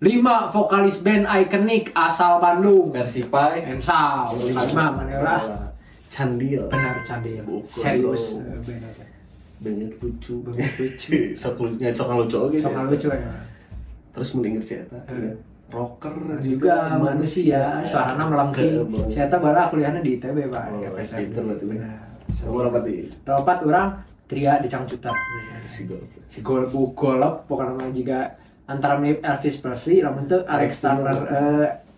Lima vokalis band ikonik asal Bandung. Versi Pai. Ensa, lima mana lah. Candil. Benar, Candil. Bukan Serius dong. Benar. Banget lucu. Banget lucu. Sok lucu, sok lucu oge Sok sih. Lucu ya. Terus mendingan si eta. Rocker juga manusia, suarana melengking. Melengking. Saya tahu bara kuliahnya di ITB, Pak. Oh, Ya, FSRD. pinter berarti. Benar. Nomor apa nih? Nomor 4 urang Tria Dicangcutan. Si gol. Si gol bu golop pokoknya mah juga antara mirip Elvis Presley lamun teu Alex Alex Turner,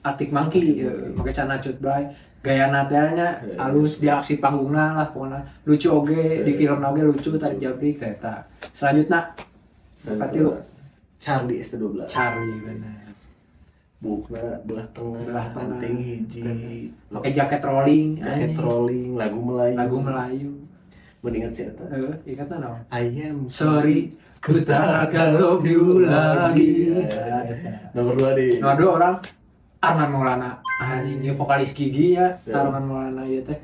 Arctic Monkey, make celana cut bray, gaya teh nya halus di aksi panggungna lah, pokoknya lucu oge, di film oge lucu tadi jabrik teh eta. Selanjutnya Selanjutnya, tilu. Charlie ST12. Charlie, bener. Buukna belah tengah, Belah tengah. Anting hiji. Pakai jaket rolling, jaket anjing. Rolling, lagu Melayu. Lagu Melayu. Mendingan si eta. Ingat naon? I am Sorry, ku tak akan love you lagi. Nah, eta. Nomor 2 di. Nomor 2 urang Arman Maulana. Anjing, dia vokalis Gigi ya, Ya. Arman Maulana ieu teh.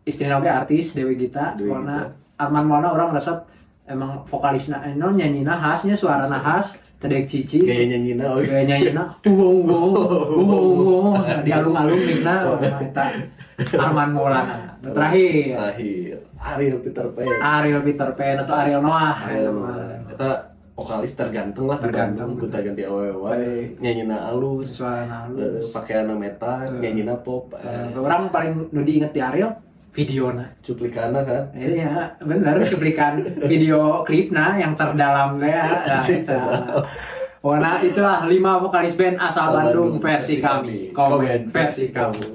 Istrina oge artis Dewi Gita, Dewi karena Gita. Arman Maulana urang resep emang vokalisna non nyanyina khasnya, suarana khas, teu daek cici. Gaya nyanyina oge. Gaya nyanyina wow wow wow wow, di alung-alung mikna eta Arman Maulana. Nu terakhir. Terakhir Ariel Peter Pan. Ariel Peter Pan atau Ariel Noah. Ariel Noah. Eta vokalis terganteng lah di Terganteng. Bandung, gonta ganti awewe wae, nyanyina alus. Suarana halus. Pakaianna metal, nyanyina pop. Urang paling nu diinget di Ariel videona. Cuplikanna kan. Iya, bener, cuplikan video klipna yang terdalam ya. Nah, eta. Pokoknya itulah lima vokalis band asal Asal Bandung Bandung versi versi kami. kami. Komen Komen versi versi kamu.